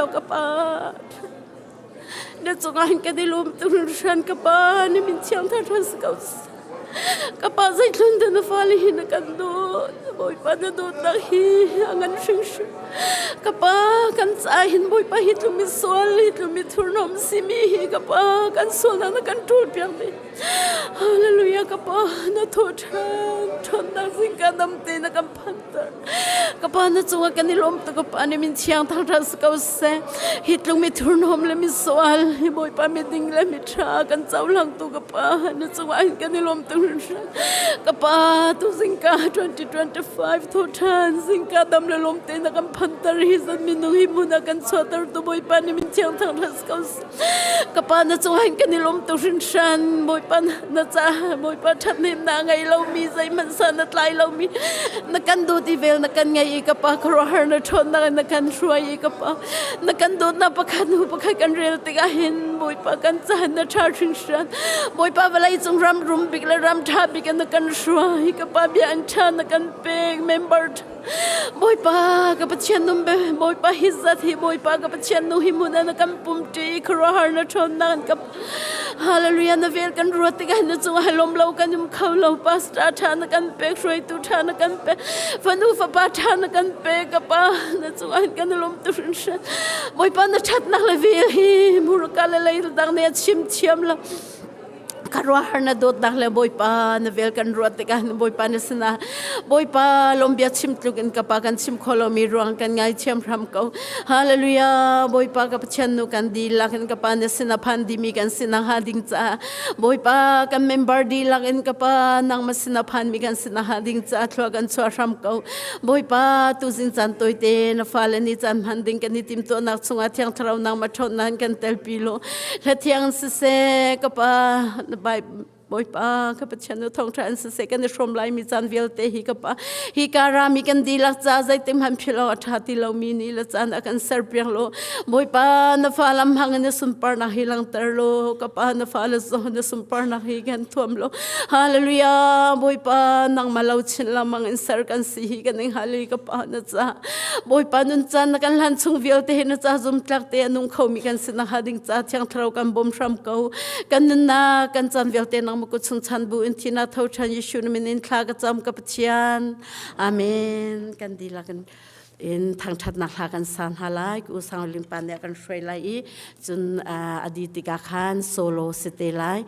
Hallelujah ka pa. Na cungah hin kan i lawm tuk hringhran ka pa na min thiang thar si ko ka pa zeitlun dah na fale hi na kan dawt Bawipa na dawtnak hi a ngan hringhran ka pa kan ca hin Bawipa hi tlum i sual hi tlum i thurhnawm simi hi ka pa kan sualnak na kan ṭul piak dih Hallelujah ka pa na thaw ṭhan ṭhawnnak zingka dam te na kan phanter ka pa na cungah kan i lawm tuk ka pa nih min thiang thangṭhat si ko seh hi tlung mi thurhnawm le mi sual hi Bawipa mi ding le mi ṭha kan cohlang tu ka pa na cungah hin kan i lawm tuk hringhran ka pa tu zingka 2025 thaw ṭhan zingka dam le lawm te na kan phanter hi zan minung hi hmun ah kan chuahter tu Bawipa nih min thiang thangṭhat si ko seh Ka pa na cungah hin kan i lawm tuk hringhran. Bawipa na ca Bawipa ṭhathnemnak a ngei lomi zeihmanh san a tlai lomi na kan dawt i vel na kan ngei i ka pa khuaruahhar na ṭhawnnak in na kan hruai i ka pa na kan dawtnak pakhat hnu pakhat kan rel tikah hin Bawipa kan cahan na ṭha hringhran. Bawipa vawlei cung ram rum bik le ram ṭha bik in na kan hruai ka pa bia an ṭha na kan pek member Bawipa ka Pathian num be Bawipa hi zat hi Bawipa ka Pathian nu hi mun na kan pum ṭi khuaruahhar na ṭhawnnak an ka Hallelujah na vel kan ruat tikah na cungah lawm lo kan um kho lo pastor ṭha na kan pek hruaitu ṭha na kan pek fanu fapa ṭha na kan pek ka pa na cungah kan lawm tu hrinhran Bawipa na ṭhatnak le vel hi murka le lei dang nih a chim thiam lo ka ruahar na dawtnak le Bawipa na vel kan ruat tikah Bawipa na sinah Bawipa lawmbia chim tluk in ka pa kan chim kho lomi ruang kan ngaithiam hram ko Hallelujah Bawipa ka Pathian nu kan dihlak in ka pa na sinah phan dimi kan sinah ha ding caah Bawipa kan member dihlak in ka pa nangmah sinah phanmi kan sinah ha ding caah thlua kan chuah hram ko Bawipa tuzing caan tawite na fale nih caan hman ding kan i timtuahnak chungah Thiang Thlarau nangmah ṭhawnnak in kan telpi law hlathiang siseh ka pa na Bawipa ka Pathian nu thawngṭha in siseh kan i hrawm lai mi caan vialte hi ka pa hi ka rami kan dihlak ca zeitim han philh awk a ṭha ti lomi ni le caan a kan serpiak law Bawipa na fa lam hang in na sunparnak hi langhter law ka pa na fa le zong na sunparnak hi kan thuam law Hallelujah Bawipa nangmah lo chin lamang in ser kan si hi kan ing hallelujah ka pa na ca Bawipa nun caan na kan hlan chung vialte hi na ca zumtlak te a nung khomi kan si nakhnga ding ca thiang thlarau kan bawm hram ko. Kan nunnak kan caan vialte nangmah kut chung chan bu in thina tho ṭhan Yeshu na min in thla ka cam ka Pathian. Amen. Kan dihlak in in thangṭhatnak hla kan sa hna lai ku sang limpa nih a kan hruai lai i cun a di tikah khan solo si te lai.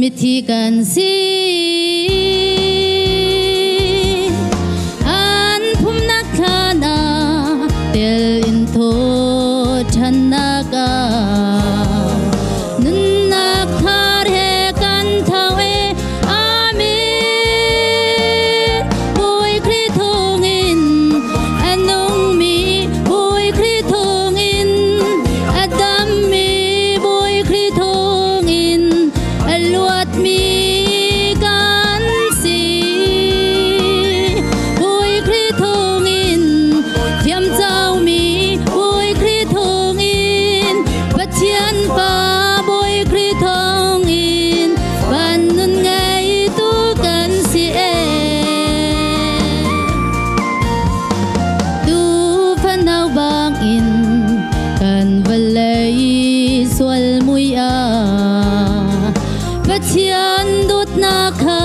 Mithi kan si. An phumnak thlan ah tel in thaw ṭhannak ah nunnak thar he kan tho e. Amen. Bawi Khrih thawngin a nungmi Bawi Khrih thawngin a dammi Bawi Khrih thawngin a luatmi kan si. Bawi Khrih thawngin thiamcomi Bawi Khrih thawngin Pathian Pa Bawi Khrih thawngin van nun ngeitu kan si ee. Tuufanau bangin kan vawlei sual mui ah Pathian dawtnak kha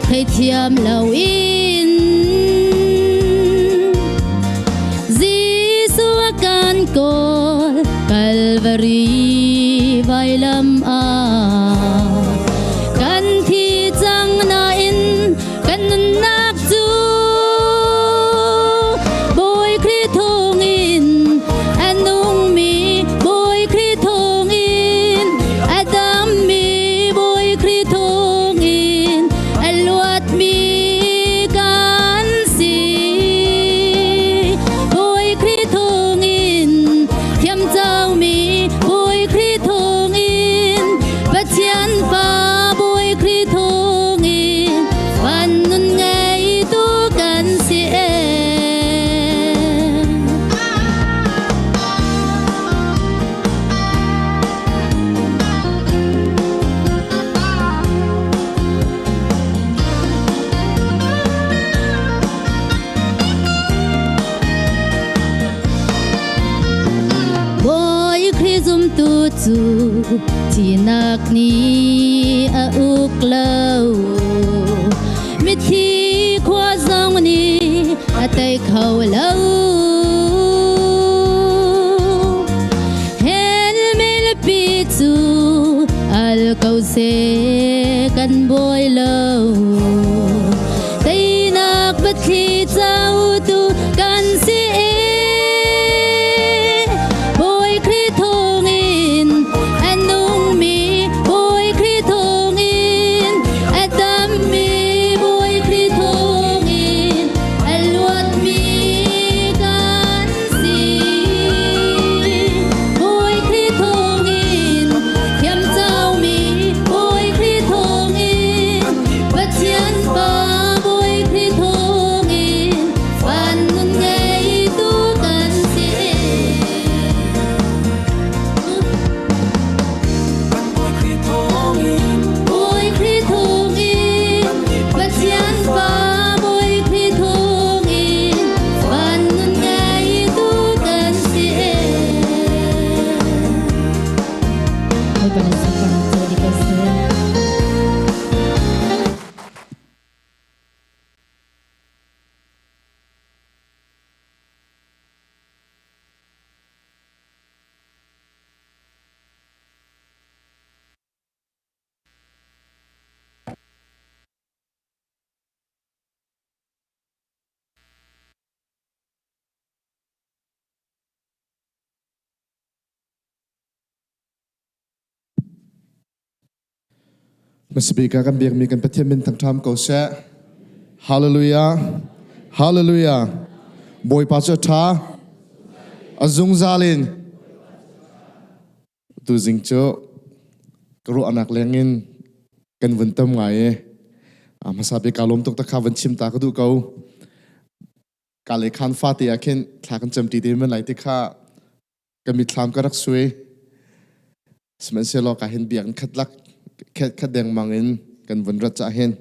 theithiam loin Jesuh a kan kawl Calvary vailam ah kan thi cang nain kan nunnak cu Bawi Khrih thawngin a nungmi Bawi Khrih thawngin a dammi Bawi Khrih thawngin a luatmi kan si. Bawi Khrih thawngin thiamcomi Bawi Khrih thawngin Pathian Pa Bawi Khrih thawngin van nun ngeitu kan si ee. Bawi Khrih zumtu cu thihnak nih a uk lo. Mithi khua zong nih a tei kho lo. Hell milipi cu al ko seh kan buai lo. Teinak pathli cotu kan si i Bawi Khrih thawngin a nungmi Bawi Khrih thawngin a dammi Bawi Khrih thawngin a luatmi kan si. Bawi Khrih thawngin thiamcomi Bawi Khrih thawngin Pathian Pa Bawi Khrih thawngin van nun ngeitu kan si. Bawi Khrih thawngin Pathian Pa Bawi Khrih thawngin van nun ngeitu kan si. Bawipa na sunparnak cu di ko seh. Hmasabik ah kan biakmi kan Pathian min thangṭham ko seh. Hallelujah. Hallelujah. Bawipa cu a ṭha. A zungzal in. Tuzing cu ka ruahnak lengin kan vun tam ngai i hmasa bik kaa lawm tuk ta kha van chim ta ka duh ko. Ka le khan fate ah khin thla kan cam ṭi te men lai ti kha ka mitthlam ka rak sui. Sihmanhsehlaw ka hin biakinn khat lak khat dengmang in kan vun rat cah hin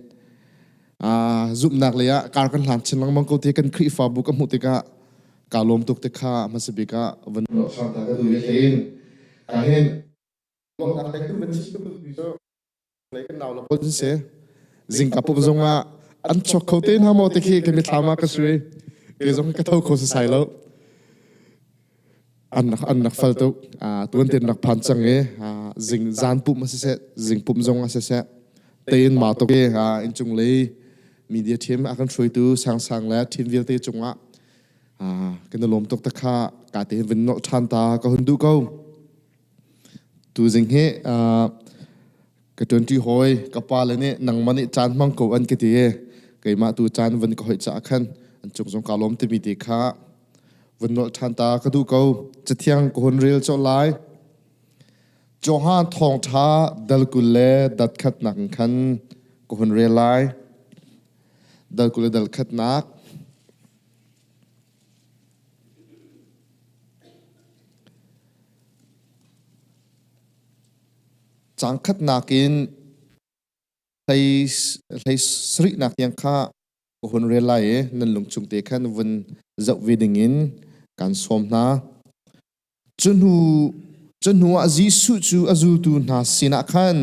zumhnak lei ah kar kan hlang chin lengmang ko ti kan Khrihfabu ka hmuh tikah kaa lawm tuk te kha hmasa bik ah vun ta ka duh hin ka hin lawmnak lei kan van chim cu lei kan nau la pol si zingka pup zong ah an chuak kho te hna maw te khi ka mithlam ah ka sui ke zong ka tho kho sai lo an rak an rak fal tuk tuan ten rak phan cang i zing zan pum a siseh zing pum zong a siseh. Tein ma tuk i inncung lei media team a kan hruaitu Sangsang le team vialte cungah kan i lawm tuk te kha ka te hin vun nolh ṭhan ta ka hun duh ko. Tuzing hi ka ṭuanṭi hawi ka pa le nih nangmah nih caan hmang ko an ka ti i keimah tu caan vun ka hoih caah khan an cung zong kaa lawm timi te kha vun nolh ṭhan ta ka duh ko. Cathiang ka hun rel colh lai. Johan thawngṭha dal 20 le dat khatnak in khan ka hun rel lai. Dal 20 le dal khatnak. Caang khatnak in hlei hlei sarihnak tiang kha ka hun rel lai i nan lungchung te khan vun zoh ve dingin kaan sawm hna. Cu hnu ah Jesuh cu a zultu hna sinah khan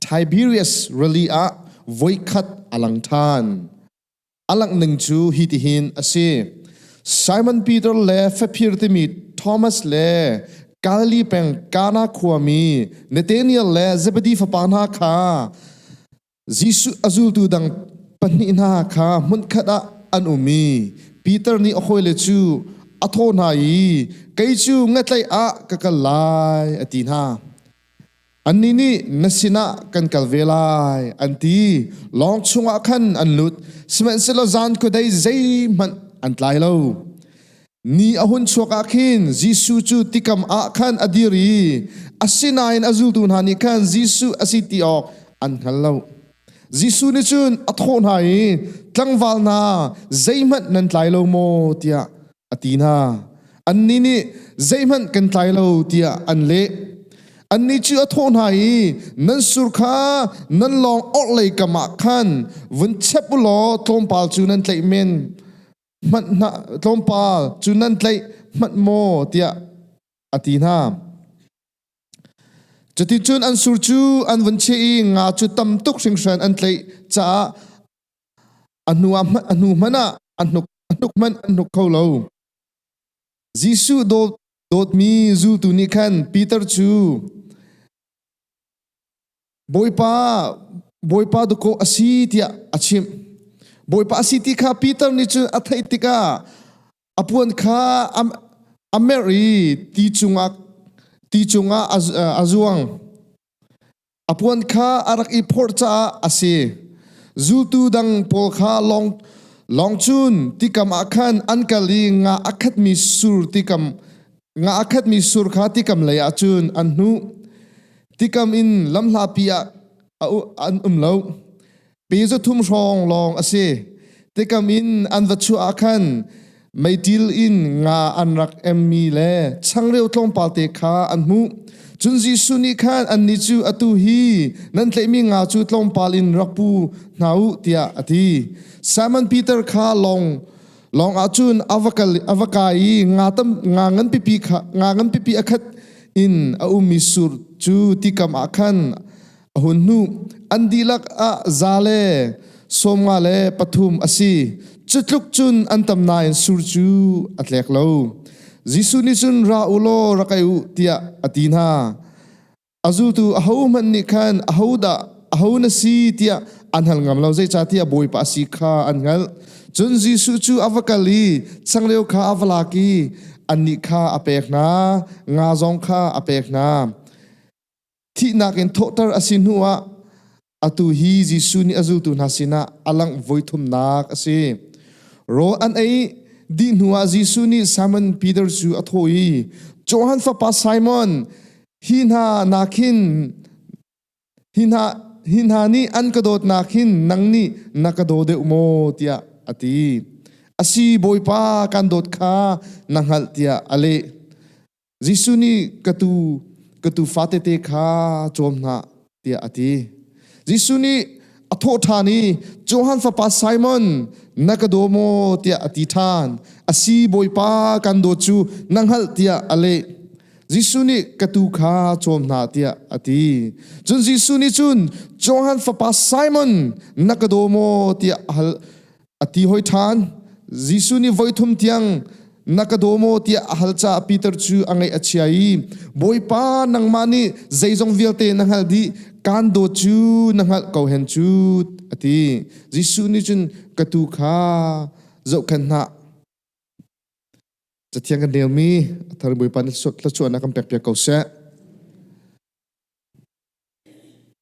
Tiberias rili ah voikhat a lang ṭhan. A langhning cu hitihin a si. Simon Peter le faphir timi Thomas le Galilee peng Kana khuami Nathanael le Zebedi fapa hna kha Jesuh a zultu dang pahnih hna kha hmunkhat ah an um i Peter nih a hawile cu a thawh hna i kei cu ngatlaih ah ka kal lai a ti hna. Annih nih na sinah kan kal ve lai an ti. Lawng chungah khan an lut, sihmanhsehlaw zan khuadei zeihmanh an tlai lo. Ni a hun chuak ah khin Jesuh cu tikam ah khan a dir i asinain a zultu hna nih khan Jesuh a si ti awk an hngal lo. Jesuh nih cun a thawh hna i, Tlangval hna, zeihmanh nan tlai lo maw? tiah a ti hna. Annih nih, Zeihmanh kan tlai lo, tiah an leh. Annih cu a thawh hna i, Nan sur kha nan lawng orhlei kam ah khan vun chep u law tlawmpal cu nan tlaih men hmanh hna tlawmpal cu nan tlaih hmanh maw tiah a ti hna. Cuticun an sur cu an vun cheh i nga cu tam tuk hringhran an tlaih caah a hnu ah a hnu hmanh ah a hnuk a hnuk hmanh an hnuk kho lo. Jesuh dawt dawtmi zultu nih khan Peter cu Bawipa, Bawipa dakaw a si tiah a chimh. Bawipa a si ti kha Peter nih cun a theih tikah a puan kha a merh i ti cungah ti cungah a zuang. A puan kha a rak i phorh caah a si. Zultu dang pawl kha lawng lawng cun tikam ah khan an kal i nga a khatmi sur tikam nga a khatmi sur kha tikam lei ah cun an hnuh. Tikam in lamhlapi ah an um lo. Pe za thum hrawng lawng a si. Tikam in an va chuah ah khan meiṭil in nga an rak emmi le changreu tlawmpal te kha an hmuh. Cun Jesuh nih khan annih cu atu hi nan tlaihmi nga cu tlawmpal in rak pu hna u tiah a ti. Simon Peter kha lawng lawng ah cun a va kal a va kai i nga tam nga ngan pipi kha nga ngan pipi a khat in a ummi sur cu tikam ah khan a hun hnuh. An dihlak ah 153 a si. Cu tluk cun an tam nain sur cu a tlek lo. Jesuh nih cun ra u law rak ei u tiah a ti hna. A zultu ahohmanh nih khan ahodah aho na si tiah an hal ngam lo zeicahtiah Bawipa a si kha an hngalh. Cun Jesuh cu a va kal i changreu kha a va lak i annih kha a pek hna, nga zong kha a pek hna. Thihnak in thawhter a si hnuah atu hi Jesuh nih a zultu hna sinah a langh voithumnak a si. Rawl an ei dih hnuah Jesuh nih Simon Peter cu a thawh i, Johan fapa Simon, hi hna nakhin hi hna hi hna nih an ka dawtnak hin nang nih na ka daw deuh maw tiah a ti. A si Bawipa kan dawt kha na hngalh tiah a leh. Jesuh nih ka tuu ka tuu fatete kha cawm hna tiah a ti. Jesuh nih a thawh ṭhan i Johan fapa Simon na ka daw maw tiah a ti ṭhan. A si Bawipa kan dawt cu na hngalh tiah a leh. Jesuh nih ka tuu kha cawm hna tiah a ti. Cun Jesuh nih cun Johan fapa Simon na ka daw maw tiah a hal A ti hoi ṭhan. Jesuh nih voithum tiang na ka daw maw tiah a hal caah Peter cu a ngaih a chia i Bawipa nangmah nih zeizong vialte na hngalh dih. Kaan dawt cu na hngalh ko hen cu a ti. Jesuh nih cun ka tuu kha zohkhenh hna. Cathiang kan relmi a thar Bawipa nih thluachuahnak kan pekpiak ko seh.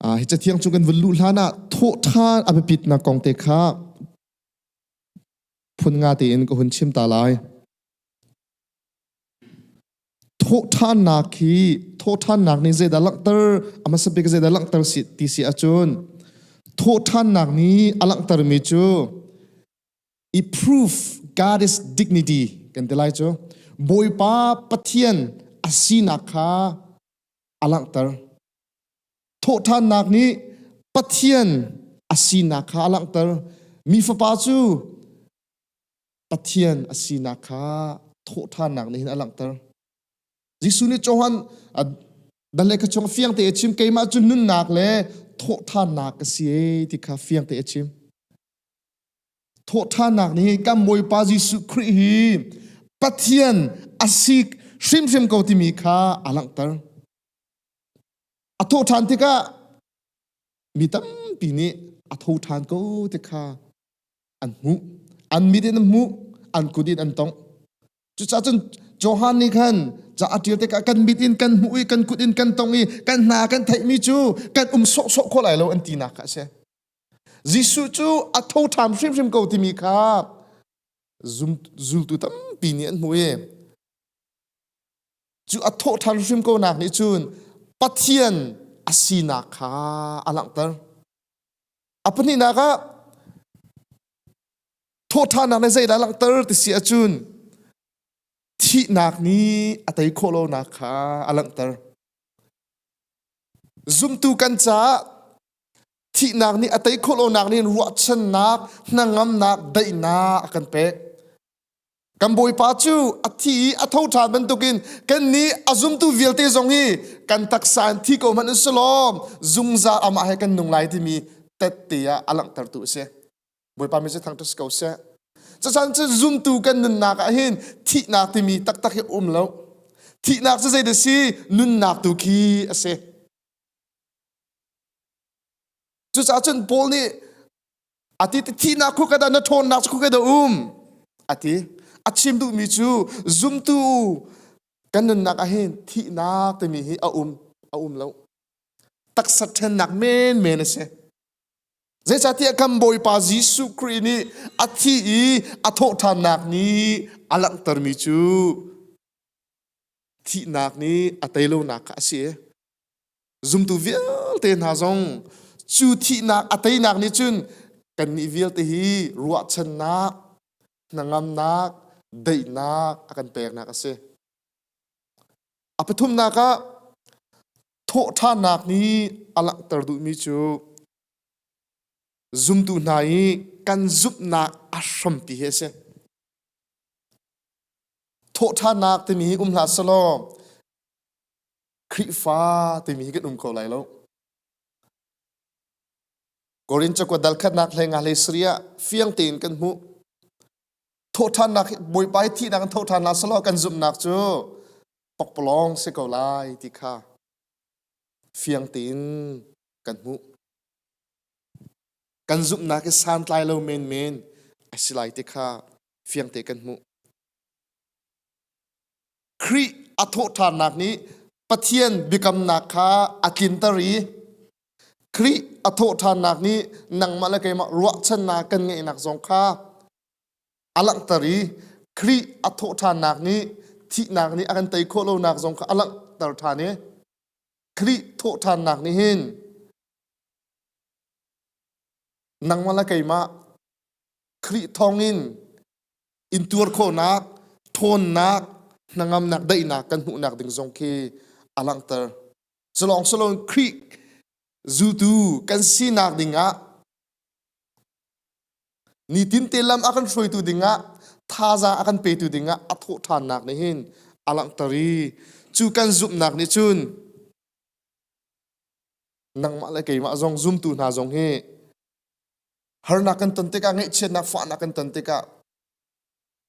Hi cathiang cu kan vun luh hlan ah thawhṭhan a biapitnak kong te kha phun nga tein ka hun chim ta lai. Thawhṭhannak hi thawhṭhannak nih zeidah langhter a hmasa bik zeidah langhter si ti si ahcun thawhṭhannak nih a langhtermi cu i proof God is dignity kan ti lai cu Bawipa Pathian a sinak kha a langhter. Thawhṭhannak nih Pathian a sinak kha a langhter. Mi fapa cu Pathian a sinak kha thawhṭhannak nih hin a langhter. Jesuh nih Johan dal le chung fiang te a chim keimah cu nunnak le thawhṭhannak ka si e ti kha fiang te a chim. Thawhṭhannak nih kan Bawipa Jesuh Khrih hi Pathian a si hrimhrim ko timi kha a langhter. A thawhṭhan tikah mi tampi nih a tho ṭhan ko ti kha an hmuh. An mit in an hmuh, an kut in an tongh. Cucaah cun Johan nih khan ca a ṭial tikah kan mit in kan hmuh i kan kut in kan tong i kan hna kan theihmi cu kan um sawhsawh khawh lai lo an tinak kha a si. Jesuh cu a tho ṭhan hrimhrim ko timi kha zultu tampi nih an hmuh i cu a thawh ṭhan hrim ko nak nih cun Pathian a sinak kha a langhter. A pahnihnak ah thawhṭhannak nih zeidah a langhter ti si ahcun thihnak nih a tei khawh lonak kha a langhter. Zumtu kan caah thihnak nih a tei khawh lonak nih ruahchannak, hnangamnak, daihnak a kan pek. Kan Bawipa cu a thi i a tho ṭhan bantukin kannih a zumtu vialte zong hi kan taksa in thi ko hmanh u law zungzal amah he kan nung lai timi tette ah a langhtertu a si. Bawipa min cu thangṭhat si ko seh. Cucan cu zumtu kan nunnak ah hin thihnak timi taktak hi um lo. Thihnak cu zeidah si? Nunnak tu khi a si. Cucaah cun Paul nih a ti thihnak khu ka dah na ṭhawnnak cu ka dah um a ti. A chim duhmi cu zumtu kan nunnak ah hin thihnak timi hi a um a um lo. Taksa ṭhennak menmen a si. Zeicahtiah kan Bawipa Jesuh Khrih nih a thi i a thawhṭhannak nih a langhtermi cu thihnak nih a tei lonak kha a si. Zumtu vialte hna zong cu thihnak a teinak nih cun kannih vialte hi ruahchannak, hnangamnak, daihnak a kan peknak a si. A pathumnak ah thawhṭhannak nih a langhter duhmi cu zumtu hna i kan zumhnak a hrampi hi a si. Thawhṭhannak timi hi um hlah selaw Khrihfa timi hi kan um kho lai lo. Korin cakuat dal khatnak hlei nga hlei sarih ah fiang tein kan hmuh. Thawhṭhannak Bawipa hi thihnak in thawhṭhan hlah selaw kan zumhnak cu pakpalawng si ko lai ti kha fiang tein kan hmuh. Kan zumhnak hi santlai lo menmen a si lai ti kha fiang te kan hmuh. Khrih a thawhṭhannak nih Pathian biakamnak kha a tlinter i Khrih a thawhṭhannak nih nangmah le keimah ruahchannak kan ngeihnak zong kha a langhter i Khrih a thawhṭhannak nih thihnak nih a kan tei khawh lonak zong kha a langhter ṭhan i Khrih thawhṭhannak nih hin nangmah le keimah Khrih thawngin intuar khawhnak, ṭhawnnak, hnangamnak, daihnak kan hmuhnak ding zong khi a langhter. Culawng siloin Khrih zultu kan sinak dingah nitinte lam a kan hruaitu dingah thazaang a kan petu dingah a thawhṭhannak nih hin a langhter i cu kan zumhnak nih cun nangmah le keimah zong zumtu hna zong hi harnak kan ton tikah ngaihchiatnak fahnak kan ton tikah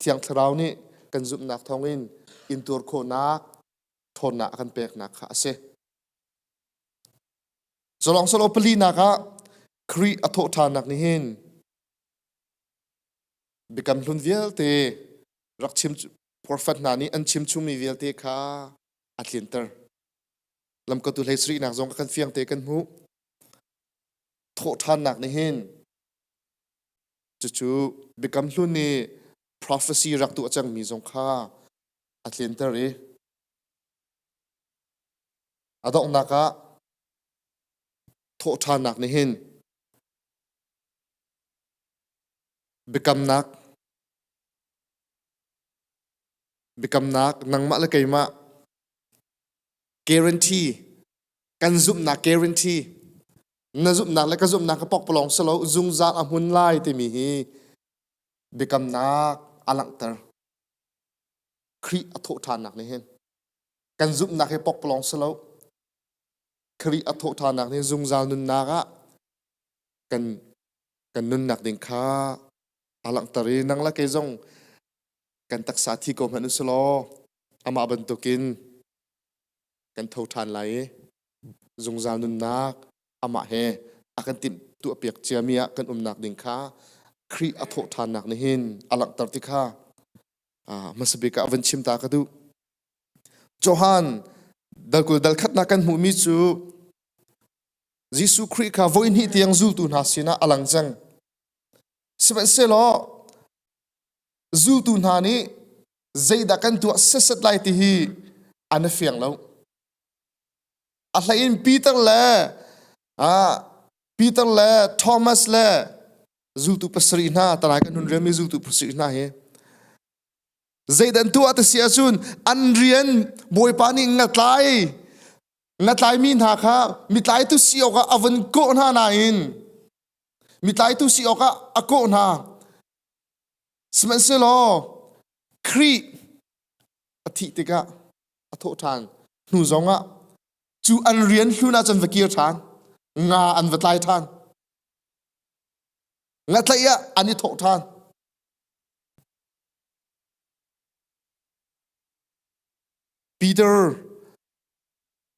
Thiang Thlarau nih kan zumhnak thawngin intuar khawhnak ṭhawnnak a kan peknak kha a si. Culawng solo palinak ah Khrih a thawhṭhannak nih hin biakam hlun vialte rak chim profet hna nih an chim chungmi vialte kha a tlinter. Lamkaltu hlei sarihnak zong kan fiang te kan hmuh. Thawhṭhannak nih hin cucu biakam hlun nih prophecy rak tuah cangmi zong kha a tlinter i a donghnak ah thawhṭhannak nih hin biakamnak biakamnak nangmah le keimah guarantee kan zumhnak guarantee na zumhnak le ka zumhnak ka pokpalawng si lo zungzal a hmun lai timi hi biakamnak a langhter. Khrih a thawhṭhannak nih hin kan zumhnak hi pokpalawng si lo. Khrih a thawhṭhannak nih zungzal nunnak ah kan kan nunnak ding kha a langhter i nang le kei zong kan taksa thi ko hmanh u law amah bantukin kan tho ṭhan lai i zungzal nunnak amah he a kan timh tuahpiak ciami ah kan umnak ding kha Khrih a thawhṭhannak nih hin a langhter ti kha hmasa bik ah van chim ta ka duh. Johan dalkul dal khatnak kan hmuhmi cu Jesuh Khrih kha voihnih tiang zultu hna sinah a lang cang. Sihmanhsehlaw zultu hna nih zeidah kan tuah setset lai ti hi an i fiang lo. A hlei in Peter le Peter le Thomas le zultu pasarih hna tarai kan hun relmi zultu pasarih hna hi zeidah an tuah ti si ahcun an rian Bawipa nih ngatlai ngatlaimi hna kha mitlaitu si awkah a vun kawh hna nain mitlaitu si awkah a kawh hna sihmanhsehlaw Khrih a thih tikah a thawh ṭhan hnu zongah cu an rian hlun ahcun va kir ṭhan nga an va tlai ṭhan ngatlaih ah an i thawh ṭhan Peter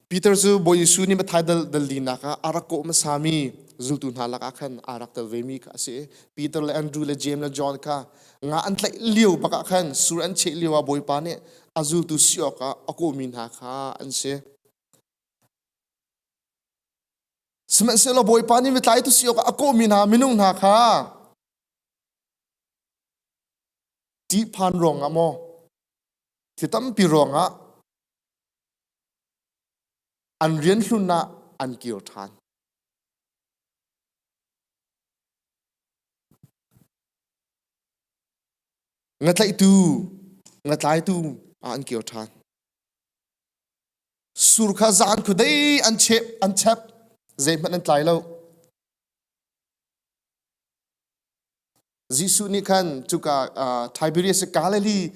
Peter cu Bawi Jesuh nih Matthai dal dal linak ah a rak kawh hmasami zultu hna lakah khan aa rak tel vemi kha a si. Peter le Andrew le James le John kha nga an tlaih lio bak ah khan sur an cheh lio ah Bawipa nih a zultu si awkah a kawhmi hna kha an si. Sihmanhsehlaw Bawipa nih mitlaitu si awkah a kawhmi hna minung hna kha ṭihphan ruangah maw thi tampi ruangah an rian hlun ah an kir ṭhan. Ngatlaihtu, ngatlaitu ah an kir ṭhan. Sur kha zan khudei an chep, an chep, zeihmanh an tlai lo. Jesuh nih khan cuka Tiberias Galilee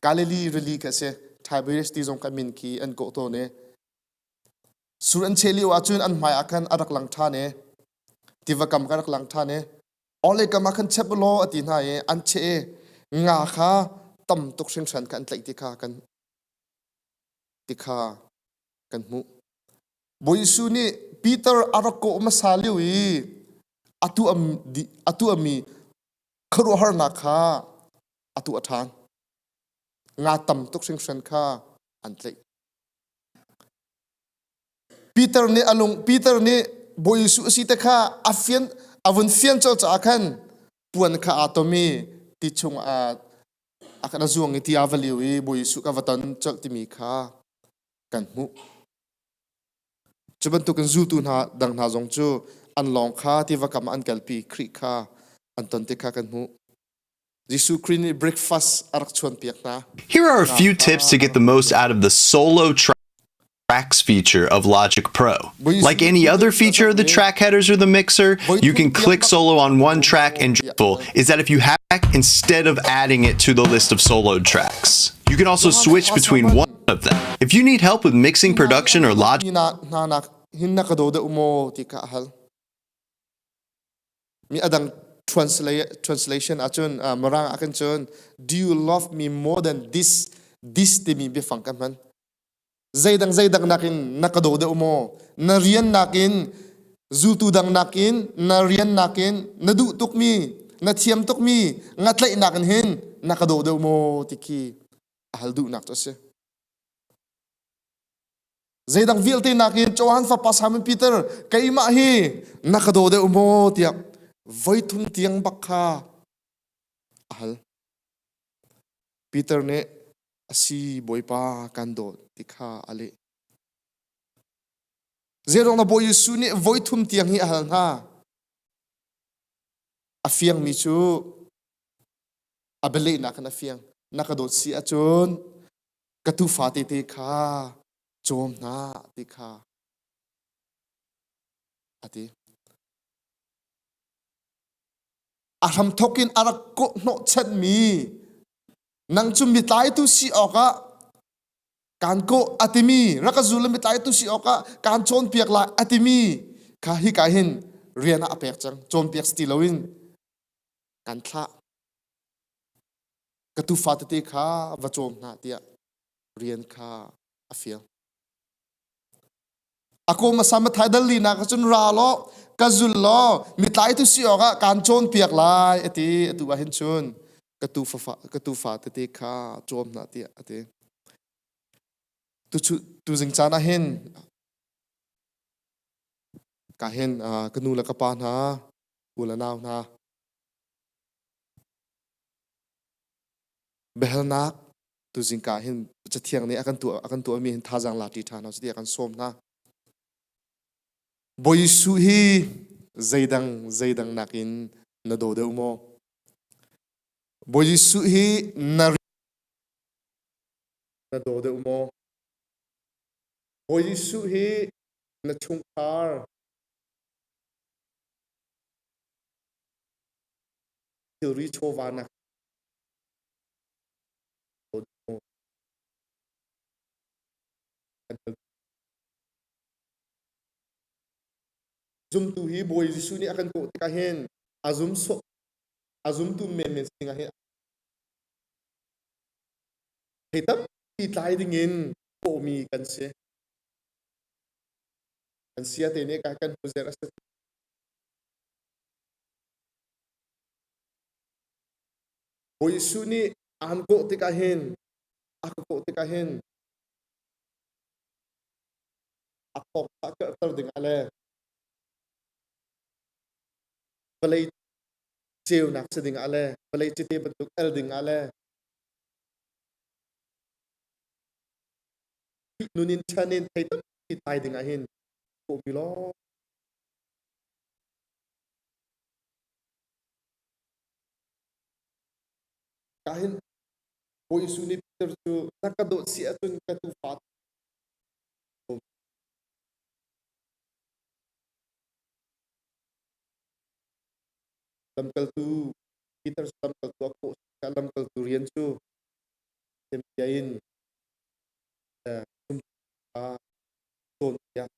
Galilee rili kha a si. Tiberias ti zong kha min khi an kawh tawn i sur an cheh lio ahcun an hmai ah khan a rak lang ṭhan i tiva kam kha a rak lang ṭhan i awle kam ah khan chep u law a ti hna i an cheh i nga kha tam tuk hringhran kha an tlaih ti kha kan ti kha kan hmuh. Bawi Jesuh nih Peter a rak kawh hmasa lio i a tuahmi khuaruahharnak kha a tuah ṭhan. Nga tam tuk hringhran kha an tlaih. Peter nih a lung Peter nih Bawi Jesuh a si te kha a fian a vun fian colh caah khan puan kha aa tom i ti chung ah a kan a zuang i ti a va liu i Bawi Jesuh ka va ton colh timi kha kan hmuh. Cu bantukin zultu hna dang hna zong cu an lawng kha tiva kam ah an kalpi Khrih kha an ton ti kha kan hmuh. Jesuh Khrih nih breakfast a rak chuanpiak hna. Here are a few tips to get the most out of the solo tracks feature of Logic Pro. Like any other feature of the track headers or the mixer, you can click solo on one track and is that if you have instead of adding it to the list of soloed tracks. You can also switch between one of them. If you need help with mixing, production, or Logic hin na ka daw deuh maw ti kha a hal. Mi adang translation ahcun Mirang ah khan cun do you love me more than this this timi biafang ka hman. Zeidang zeidang nakin na ka daw deuh maw? Na rian nakin. Zultu dang nakin na rian nakin na duh tukmi na thiam tukmi ngatlaihnak in hin na ka daw deuh maw ti khi a hal duhnak cu a si. Zeidang vialte nakin Johan fapa Simon Peter keimah hi na ka daw deuh maw tiah voithum tiang bak kha a hal. Peter nih a si Bawipa kan dawt ti kha a leh. Zeiruang na Bawi Jesuh nih voithum tiang hi a hal hna? A fiangmi cu a bialehnak in a fiang. Na ka dawt si ahcun ka tufa tete kha cawm hna ti kha a ti. A hramthawk in a rak kawh hnawhchanmi nang cu mitlaitu si awkah kaan kawh a timi rak ka zul mitlaitu si awkah kaan cawnpiak lai a timi kha hika hin rian ah a pek cang cawnpiak si ti loin kan thlah ka tufa tete kha va cawm hna tiah rian kha a fial. A ko hmasa Mathai dal linak ah cun ra law ka zul law mitlai tu si awkah kaan cawnpiak lai a ti. Atu ah hin cun ka tufa ka tufa tete kha cawm hna tiah a ti. Tu tuzing caan ah hin ka hin ka nu le ka pa hna u le nau hna Biahalnak tuzing ka hin Cathiang nih a kan tuah a kan tuahmi hin thazaang la ṭi ṭhan hna ti a kan sawm hna. Bawi Jesuh hi zeidang zeidang nakin na daw deuh maw? Bawi Jesuh hi na na daw deuh maw? Bawi Jesuh hi na chungkhar thilri chawva nak Zumtu hi Bawi Jesuh nih a kan kawh tikah hin a zum sawh a zumtu menmen sinah hin thei tampi tlai dingin kawhmi kan si. Kan sia te nih kan hmu zer a si. Bawi Jesuh nih aan kawh tikah hin a ka kawh tikah hin a thawk a karhter dingah le vawlei ceunak si dingah le vawlei cite bantuk el dingah le nun in chan in thei tampi tlai dingah hin kawhmi law Ka hin Bawi Jesuh nih Peter cu na ka dawt si ahcun ka tufa lamkaltu Peter cu lamkaltu a kawh lamkaltu rian cu bia in cawnpiak.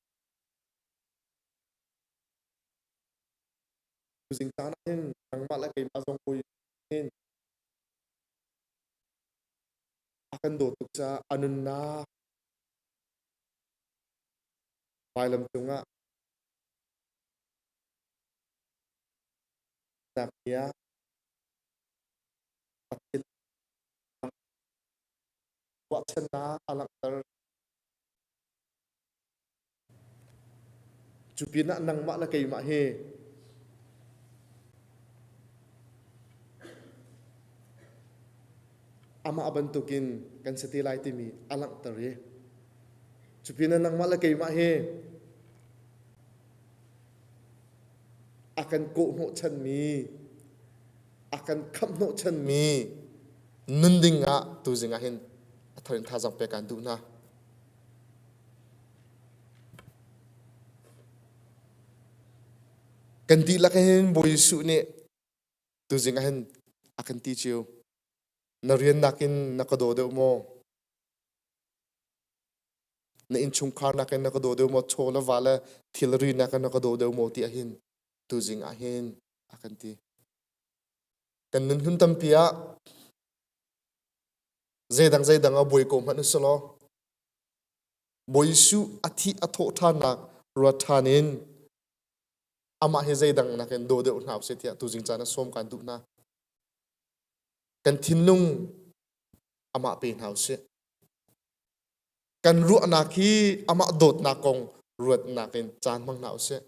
Tuzing caan ah hin nangmah le keimah zong Bawi hin a kan dawt tuk caah a nunnak vailam cungah nak bia Pathian ruahchannak a langhter. Cu pinah nangmah le keimah hi amah bantukin kan si te lai timi a langhter i cu pinah nangmah le keimah hi a kan kawhhnawhchanmi a kan khamhhnawhchanmi nun ding ah tuzing ah hin a thar in thazaang pek aan duh hna. Kan dihlak hin Bawi Jesuh nih tuzing ah hin a kan ti cio. Na rian nakin na ka daw deuh maw? Na innchungkhar nakin na ka daw deuh maw? Chaw le va le thilri nakin na ka daw deuh maw? Ti ahhin tuzing ah hin a kan ti. Kan nun hun tampi ah zeidang zeidang ah buai ko hmanh usih law Bawi Jesuh a thih a thawh ṭhannak ruat ṭhan in. Amah hi zeidang nakin daw deuh hna usih tiah tuzing caan ah sawm kan duh hna. Kan thinlung amah pe hna usih. Kan ruahnak hi amah dawtnak kong ruatnak in caan hmang hna usih.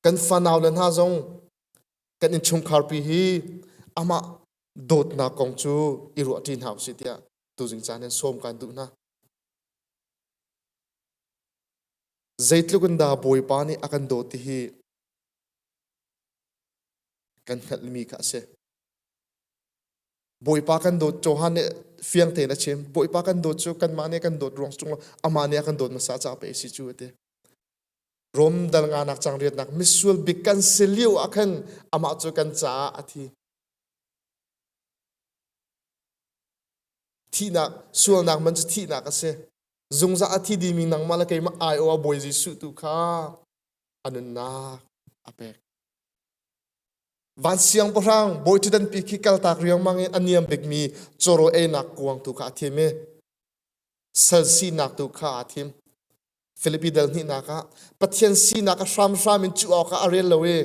Kan fanau le hna zong kan innchungkharpi hi amah dawtnak kong cu i ruahṭi hna usih tiah tuzing caan hin sawm kan duh hna. Zeitluk in dah Bawipa nih a kan dawt ti hi kan hngalhmi kha a si. Bawipa kan dawt Johan nih fiang tein a chim. Bawipa kan dawt cu kanmah nih kan dawt ruang cung amah nih a kan dawt hmasa caah pei a si cu a ti. Rom dal nganak cang riatnak misual bik kan si lio ah khan amah cu kan caah a thi. Thihnak sualnak man cu thihnak a si. Zungzal a thi dimi nangmah le keimah aiawh ah Bawi Jesuh tu kha a nunnak a pek. Van siangpahrang bawi ṭhidanpi khi kaltak riangmang in a niam bikmi cawraw einak kuang tu kha a thim i sal sinak tu kha aa thim. Filipi dal hnihnak ah Pathian sinak a hramhram in cuh awkah a rel lo i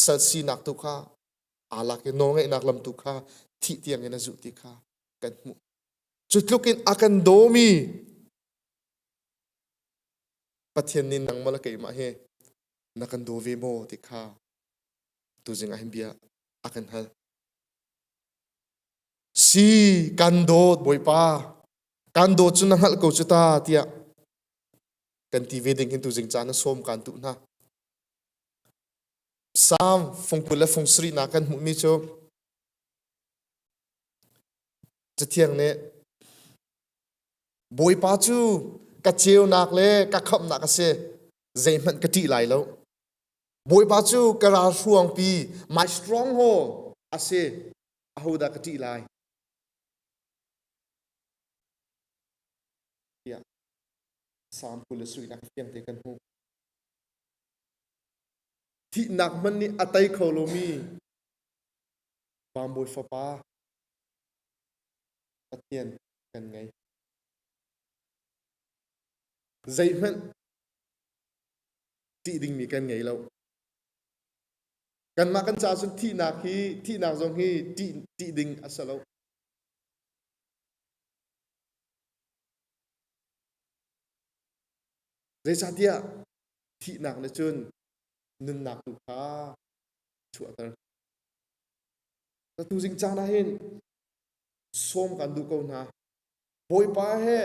sal sinak tu kha aa lak i nawlngeihnak lam tu kha thih tiang in a zuh ti kha kan hmuh. Cu tluk in a kan dawmi Pathian nih nangmah le keimah hi na kan daw ve maw ti kha tuzing ah hin bia a kan hal. Si kan dawt Bawipa kan dawt cu na hngalh ko cu ta tiah kan ti ve ding hin tuzing caan na sawm kan duh hna. Psalm fung 20 le fung sarih nak kan hmuhmi cu Cathiang nih Bawipa cu ka ceunak le ka khamhnak a si zeihmanh ka ṭih lai lo. Bawipa cu ka ralhruangpi my stronghold a si ahodah ka ṭih lai? Tiah Psalm 20 le suinak fiang te kan hmuh. Thihnak hmanh nih a tei kho lomi Vanbawi Fapa Pathian kan ngei. Zeihmanh ṭih dingmi kan ngei lo. Kanmah kan caah cun thihnak hi thihnak zong hi ṭih, ṭih ding a si lo. Zeicahtiah thihnak nih cun nunnak tu kha chuahter. Tuzing caan ah hin sawm kan duh ko hna. Bawipa he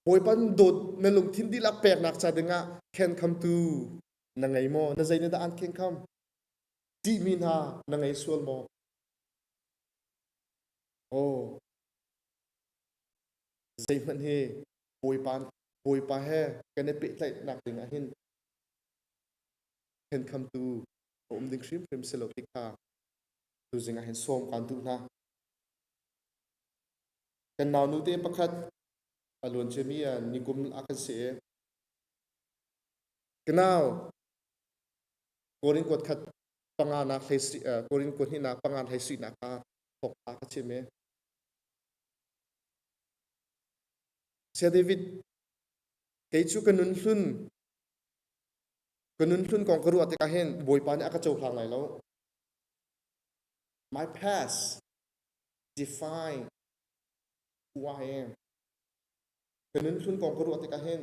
Bawipa dawt na lungthin dihlak peknak ca dingah khenkhamtu na ngei maw? Na zei nih dah an khenkham? Ṭihmi hna na ngei sual maw? Oh, zeihmanh hi Bawipa Bawipa he kan i pehtlaihnak ding ah hin khenkhamtu a um ding hrimhrim si lo ti kha tuzing ah hin sawm kaan duh hna. Kan naunu te pakhat a luan ciami nikum a kan si i ka nau Korin kuat khat panga nak hlei Korin kuat hnih nak panga hlei suihnak kha thawk a ka chim i Saya David kei cu ka nun hlun ka nun hlun kong ka ruah tikah hin Bawipa nih a ka cohlang lai lo my past define who I am ka nun hlun kong ka ruah tikah hin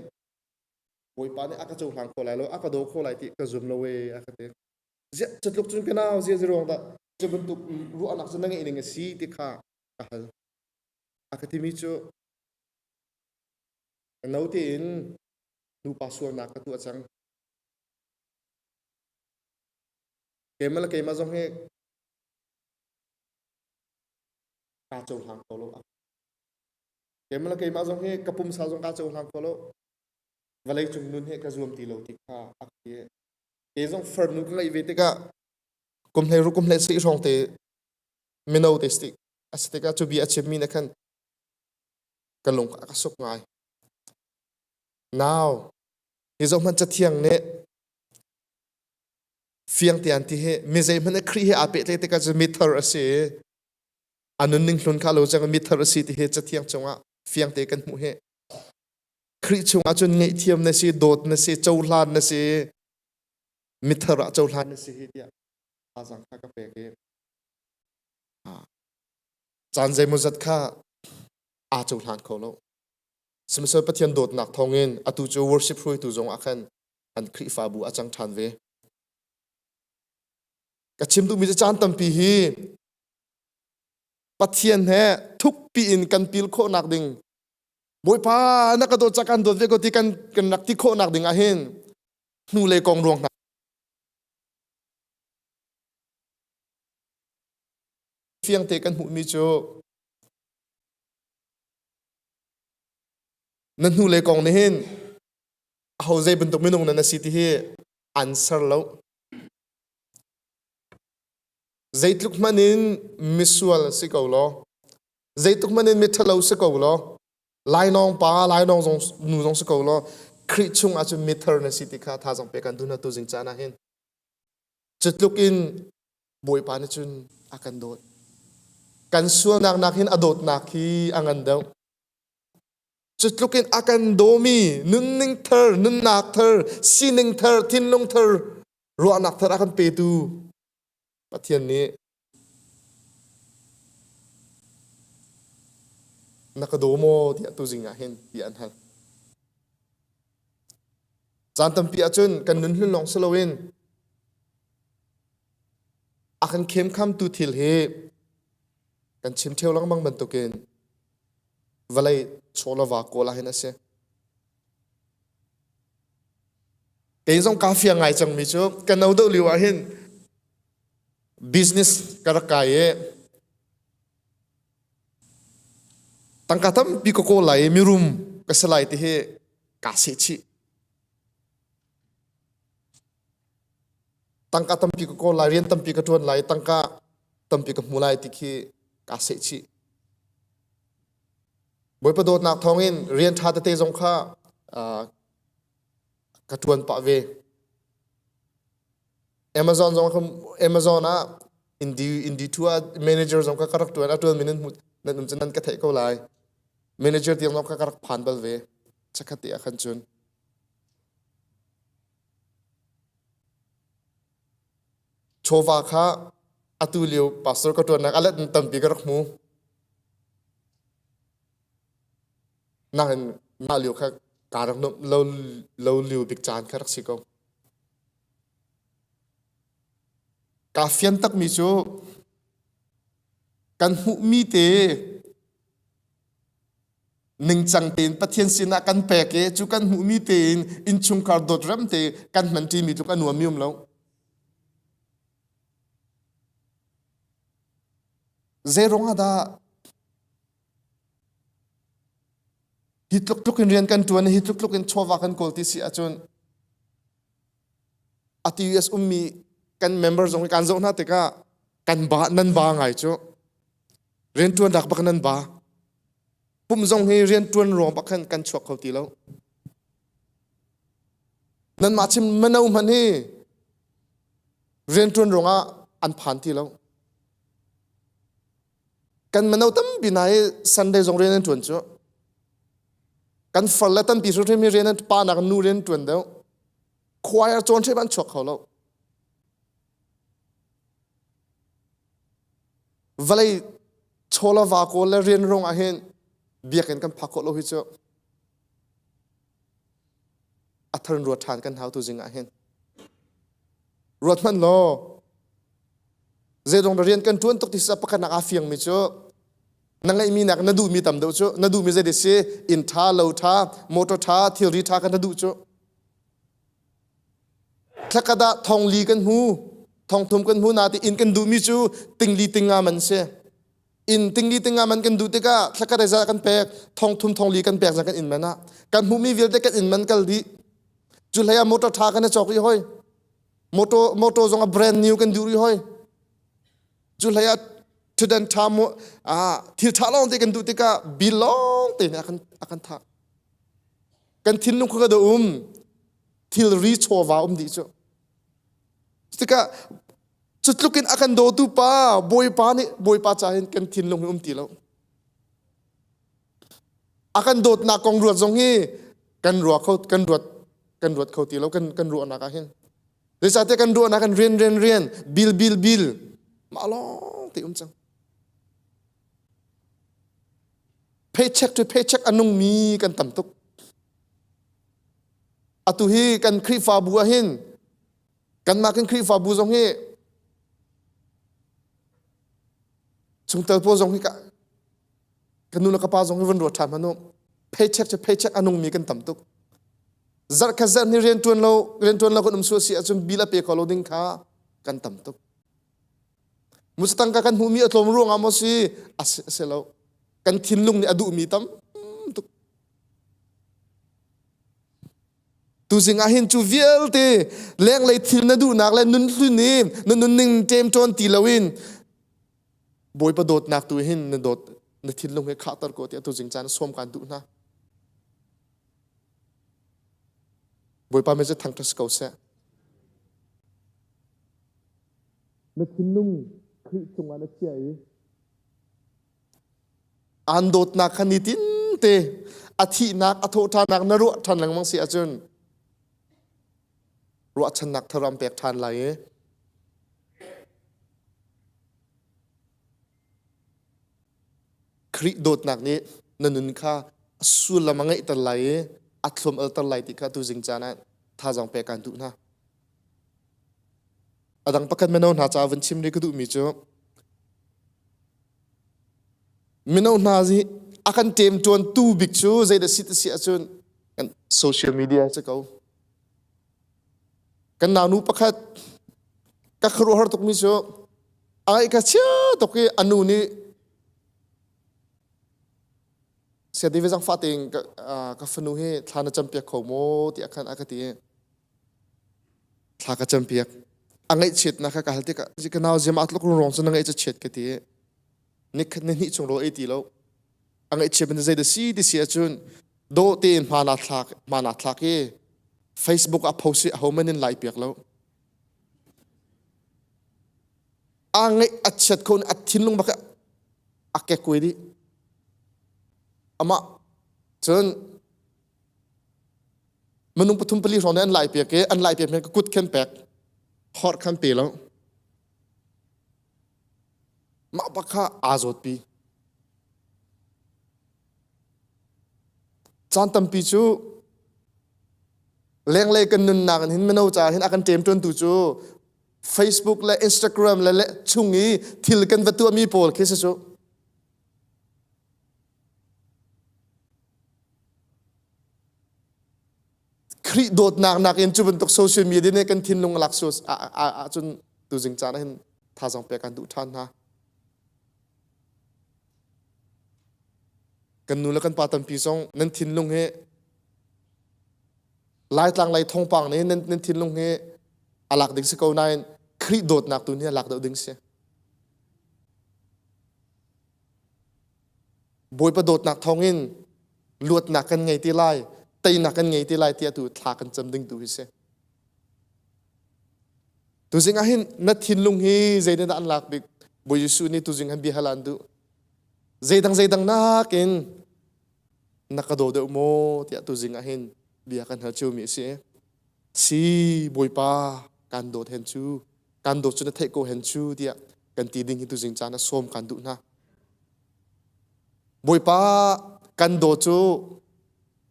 Bawipa nih a ka cohlang kho lai lo a ka daw kho lai ti ka zum lo e a ka ti ziah catluk cun ka nau zia ruang dah cu bantuk ruahnak cu na ngeih ning a si ti kha ka hal a ka timi cu no tein nupa sualnak ka tuah cang keimah le keimah zong hi kaa cohlang kho lo keimah le keimah zong hi ka pumsa zong kaa cohlang kho lo vawlei cung nun hi ka zuam ti lo ti kha a ti kei zong farnu ka ngeih ve tikah kum hlei ru kum hlei si hrawng te mino te si a si tikah cu bia a chimmi na khan ka lung a ka suk ngai Nau, hi zohhmanh Cathiang nih fiang te an ti hi mi zeihmanh nih Khrih he aa pehtlaih tikah cun mithar a si i a nunning hlun kha lo cang mithar a si ti hi Cathiang cungah fiang te kan hmuh hi. Khrih chungah cun ngaihthiam na si, dawt na si, cohlan na si, mithar ah cohlan na si hi tiah thazaang kha ka pek i caan zeimawzat kha aa cohlan kho lo. Sihmanhsehlaw Pathian dawtnak thawngin atu cu worship hruaitu zong ah khan an Khrihfabu a cang ṭhan ve. Ka chim duhmi cu caan tampi hi Pathian he thukpi in kan pil khawhnak ding Bawipa na ka dawt ca kan dawt ve ko ti kan kan rak ti khawhnak ding ah hin hnulei kong ruang hna fiangte kan hmuhmi cu na hnulei kong nih hin aho zei bantuk minung na na si ti hi an ser lo. Zeitluk hmanh in misual si ko law, zeitluk hmanh in miṭhalo si ko law, lainawng pa, lainawng zong nu zong si ko law, Khrih chung ahcun mithar na si ti kha thazaang pek kan duh na tuzing caan ah hin. Cutluk in Bawipa nih cun a kan dawt. Kan sualnak nak hin a dawtnak hi a ngan deuh. Cutluk in a kan dawmi nunning thar, nunnak thar, sining thar, thinlung thar, ruahnak thar a kan petu Pathian nih na ka daw maw tiah tuzing ah hin bia an hal. Caan tampi ahcun kan nun hlun lawng si loin a kan khemkhamtu thil hi kan chim ṭheo lengmang bantukin vawlei chaw le va kawl ah hin a si. Kei zong kaa fiang ngai cangmi cu ka no deuh lio ah hin business ka rak kai i tangka tampi ka kawl lai i mirum ka si lai ti hi kaa seh chih. Tangka tampi ka kawl lai, rian tampi ka ṭuan lai, tangka tampi ka hmu lai ti khi kaa seh chih. Bawipa dawtnak thawngin rian ṭha tete zong kha ka ṭuan pah ve. Amazon zong Amazon ah Indi Indi tu ah manager zong ka rak ṭuan a ṭuan mi nan hmu nan um cu nan ka theih ko lai. Manager tiang zong ka rak phan bal ve. Chakhat te ah khan cun. Chawva kha atu lio pastor ka ṭuannak a let in tampi ka rak hmu. Nain mah lio kha kaa rak nuamh lo, lo lio bik caan kha rak si ko. Kaa fian takmi cu kan hmuhmi te ningcang tein Pathian sinah kan pek i cu kan hmuhmi tein innchungkhar dawt rem te kan hmanṭimi tluk a nuammi um lo. Zei ruang ah dah hi tluk tluk in rian kan ṭuan i hi tluk tluk in chawva kan kawl ti si ahcun atu US ummi kan member zong hi kan zoh hna tikah kan ba nan ba ngai cu rianṭuan dak bak nan ba pum zong hi rianṭuan ruang bak khan kan chuak kho ti lo nanmah chim mano hmanh hi rianṭuan ruangah an phan ti lo Kan mino tampi hna hi Sunday zong rian an ṭuan cu. Kan far le tampi hrimhrim hi rian an pa nak nu rian an ṭuan deuh. Choir cawn hrim an chuak kho lo. Vawlei chaw le va kawl le rian rung ah hin biakinn kan phak khawh lo hi cu a thar in ruat ṭhan kan hau tu zing ah hin. Ruat hmanh law zeidong rian kan ṭuan tuk ti sa pakhat nak aa fiangmi cu na ngeihmi nak na duhmi tam deuh cu na duhmi zei si inn ṭha lo ṭha motor ṭha thilri ṭha kan na duh cu thlakhat ah thong li kan hmu thong thum kan hmu na ti inn kan duhmi cu tingli tinga man si inn tingli tinga man kan duh tikah thlakhat ai za kan pek thong thum thong li kan pek zan kan inn man ah kan hmuhmi vialte kan inn man kal dih cu hlei ah motor ṭha kan i cawk i hoi motor motor zong a brand new kan duh rih hoi cu hlei ah ṭhutdan ṭha mu ah thil ṭha lawng te kan duh tikah bill lawng te nih a kan a kan thah kan thinlung kha ka um thilri chawva um dih cu tikah cu tluk in a kan dawtu pa bawipa nih bawipa ca hin kan thinlung hi um ti lo a kan dawtnak kong ruat zong hi. Kan ruah kho kan ruat kan ruat kho ti lo kan kan ruahnak ah hin. Zeicahtiah kan ruahnak kan rian rian rian bil bil bil mah lawng te um cang. Paycheck to paycheck a nungmi kan tam tuk. Atu hi kan Khrihfabu ah hin kanmah kan Khrihfabu zong hi chungtel pawl zong hi ka ka nu le ka pa zong hi vun ruat ṭhan hmanh u. Paycheck to paycheck a nungmi kan tam tuk. Zarh khat zarh ni rian ṭuan lo rian ṭuan lo kan um sual si ahcun bill a pe kho lo ding kha kan tam tuk. Mustang ka kan hmuhmi a tlawm ruangah maw si a si lo. Kan thinlung nih a duhmi tam tuk. Tuzing ah hin cu vialte lenglei thil na duhnak le nun hlun i na nunning ṭemṭawn ti loin Bawipa dawtnak tu hin na dawt na thinlung he khahter ko tiah tuzing caan sawm kaan duh hna. Bawipa min cu thangṭhat si ko seh. Na thinlung Khrih cungah na chiah i aan dawtnak kha nitin te a thihnak a thawhṭhannak na ruah ṭhan lengmang si ahcun ruahchannak thar an pek ṭhan lai i Khrih dawtnak nih na nun kha a sullam a ngeihter lai i a thlum alter lai ti kha tuzing caan ah thazaang pek aan duh hna. A dang pakhat mino hna caah vun chim rih ka duhmi cu mino hna hi a kan ṭemṭuantu bik cu zeidah si ti si ahcun kan social media si ko. Kan naunu pakhat ka khuaruahhar tukmi cu a ngaih ka chia tuk i a nu nih Saya David zangfah tein ka, ka fanu hi thla na campiak kho maw tiah khan a ka ti i thla ka campiak. A ngaihchiatnak kha ka hal tikah ka nau ziam aa tluk rong cu na ngaih cu chiat ka ti i nikhat ni hnih chung rawl ei ti lo. A ngaihchiat ban zei da si ti si ahcun dawh tein hmaan aa thlak hmaan aa thlak i Facebook ah post i ahohmanh in like piak lo. Aa ngaih a chiat kho a thinlung bak a kekkuai dih. Amah cun minung pathum pali hrawng nih an lai piak i an lai piak ka kut khan pek hor khan pe lo. Mah bak kha aa zawtpi. Caan tampi cu lenglei kan nunnak in hin mino caah hin a kan ṭemṭuantu cu Facebook le Instagram le, le chung i thil kan va tuahmi pawl khi si cu. Khrih dawtnak nakin cu bantuk social media nih kan thinlung a lak ahcun tuzing caan ah hin thazaang pek kan duh ṭhan hna. Kan nu le kan pa tampi zong nan thinlung hi Laitlang lei thawngpang nih nan, nan thinlung hi a lak ding si ko nain Khrih dawtnak tu nih a lak deuh ding si. Bawipa dawtnak thawngin luatnak kan ngei ti lai, teinak kan ngei ti lai tiah tu thla kan cam ding tu hi si. Tuzing ah hin na thinlung hi zeitin dah an lak bik? Bawi Jesuh nih tuzing han bia hal an duh. Zeidang zeidang nakin na ka daw deuh maw tiah tuzing ah hin bia kan hal ciomi a si. Si Bawipa kan dawt hen cu kan dawt cu na theih ko hen cu tiah kan ti ding hi tuzing caan ah sawm kan duh hna. Bawipa kan dawt cu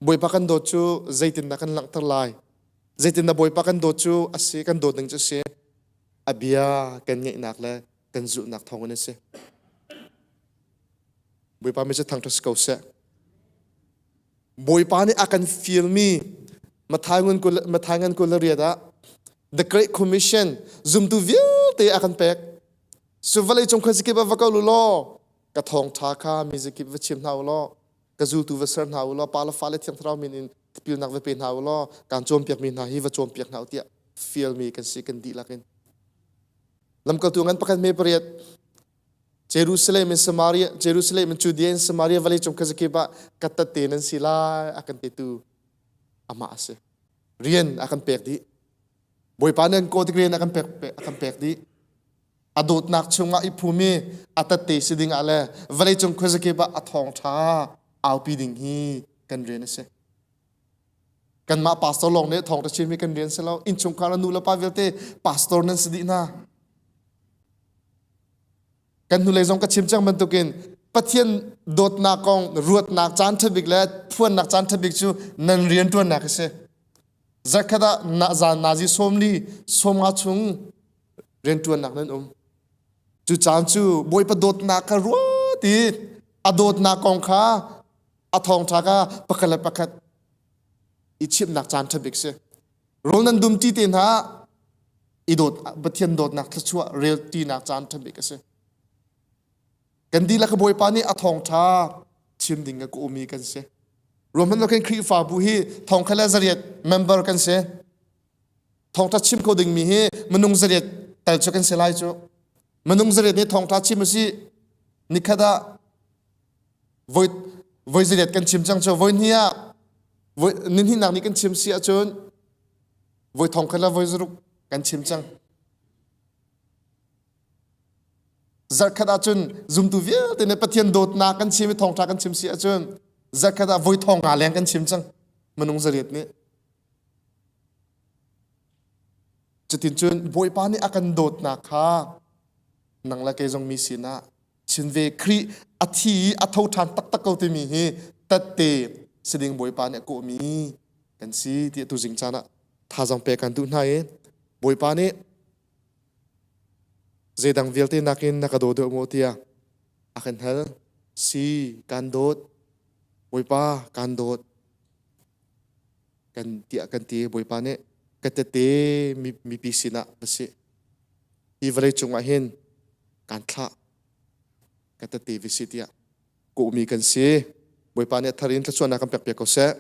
Bawipa kan dawt cu zeitindah kan langhter lai? Zeitindah Bawipa kan dawt cu a si kan dawt ning cu a si a bia kan ngeihnak le kan zulhnak thawngin a si. Bawipa mi cu thangṭhat si ko seh. Bawipa nih a kan fialmi Matthai ngan kul Matthai ngan 28 ah The Great Commission zumtu vialte a kan pek. Cu vawlei cung khuazakip ah va kal u law ka thawngṭha kha mi zakip va chim hna u law ka zultu va ser hna u law pa le fa le thiang thlarau min in tipilnak va pe hna u law kaan cawnpiakmi hna hi va cawnpiak hna u tiah fialmi kan si kan dihlak in. Lamkaltu ngan pakhat me pariat Jerusalem in Samaria, Jerusalem in Judea in Samaria vawlei cung khuazakip ah ka tate nan si lai a kan petu amah a si. Rian a kan pek dih. Bawipa nih an kaw tik rian a kan pek a kan pek dih. A dawtnak chungah i phumi a tate si ding ah le vawlei cung khuazakip ah a thawngṭha aupi ding hi kan rian a si. Kanmah pastor lawng nih thawngṭha chim hi kan rian si lo. Innchungkhar nu le pa vialte pastor nan si dih hna. Kan hnulei zong ka chim cang bantukin Pathian dawtnak kong ruatnak caan ṭha bik le phuannak caan ṭha bik cu nan rianṭuannak a si. Zarkhat ah na zan nazi 40 sawmnga chung rianṭuannak nan um. Cu caan cu Bawipa dawtnak kha ruat i a dawtnak kong kha a thawngṭha kha pakhat le pakhat i chimhnak caan ṭha bik si. Rawl nan dum ṭi te hna i dawt Pathian dawtnak thluachuah rel ṭinak caan ṭha bik a si. Kan dihlak Bawipa nih a thawngṭha chim ding a ka umi kan si. Ruahman lo khin Khrihfabu hi thongkhat le zariat member kan si. Thawngṭha chim kho dingmi hi minung zariat tal cu kan si lai cu. Minung zariat nih thawngṭha chim a si. Nikhat ah voi voi zariat kan chim cang cu. Voi hnih ah voi nihnihnak nih kan chim si ahcun voi thongkhat le voi zaruk kan chim cang. Zarkhat ahcun zumtu vialte nih Pathian dawtnak kan chim i thawngṭha kan chim si ahcun zarkhat ah voi thong nga leng kan chim cang minung zariat nih. Cutin cun Bawipa nih a kan dawtnak kha nang le kei zong mi sinah chin ve Khrih a thi i a tho ṭhan taktak ko timi hi tette siding Bawipa nih a kawhmi kan si ti tu zing caan ah thazaang pek kan duh hna i Bawipa nih zeidang vialte nakin na ka daw deuh maw tiah a kan hal. Si, kan dawt. Bawipa, kan dawt. Kan tiah kan ti. Bawipa nih ka tete mipi sinah va si. Hi vawlei cungah hin kan thlah. Ka tete vi si tiah kawhmi kan si. Bawipa nih a thar in thluachuahnak kan pek piak ko seh.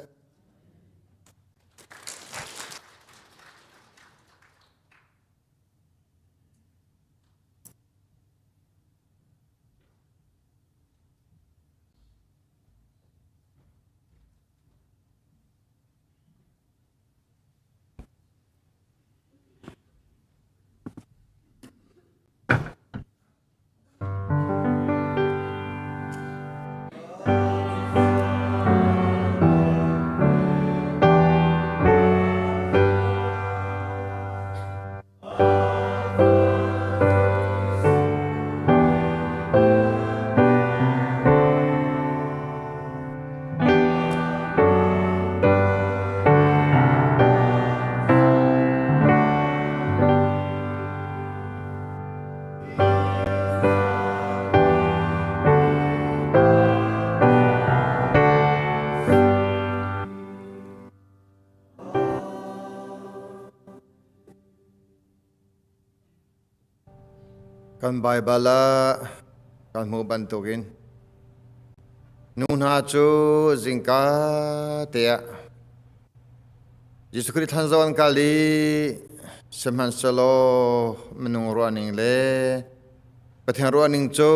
Kan Baibal ah kan hmuh bantukin nu hna cu zingka te ah Jesuh Khrih thlan zawn kal i sihmanhsehlaw minung ruahning le Pathian ruahning cu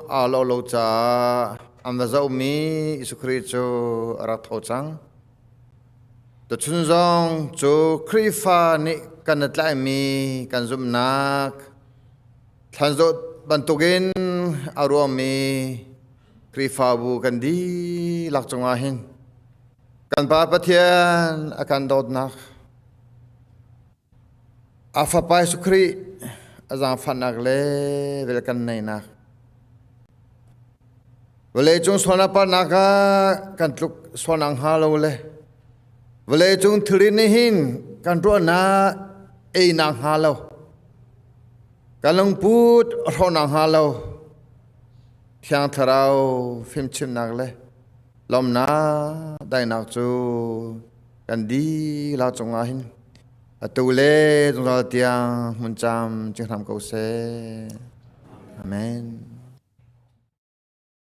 aa lawh lo caah an va zohmi Jesuh Khrih cu a rak tho cang. Tuchun zong cu Khrihfa nih kan i tlaihmi kan zumhnak thlan zawt bantukin a ruangmi Khrihfabu kan dihlak cungah hin kan Pa Pathian a kan dawtnak a Fapa Jesuh Khrih a zaangfahnak le vel kan neihnak vawleicung sualnak parnak ah kan tluk sualnak hnga lo le vawleicung thilri nih hin kan ruahnak einak hnga lo kan lungput hrawhnak hnga lo Thiang Thlarau fimchimnak le lawmnak daihnak cu kan dihlak cungah hin atu le zungzal tiang hmun cam cing hram ko seh. Amen.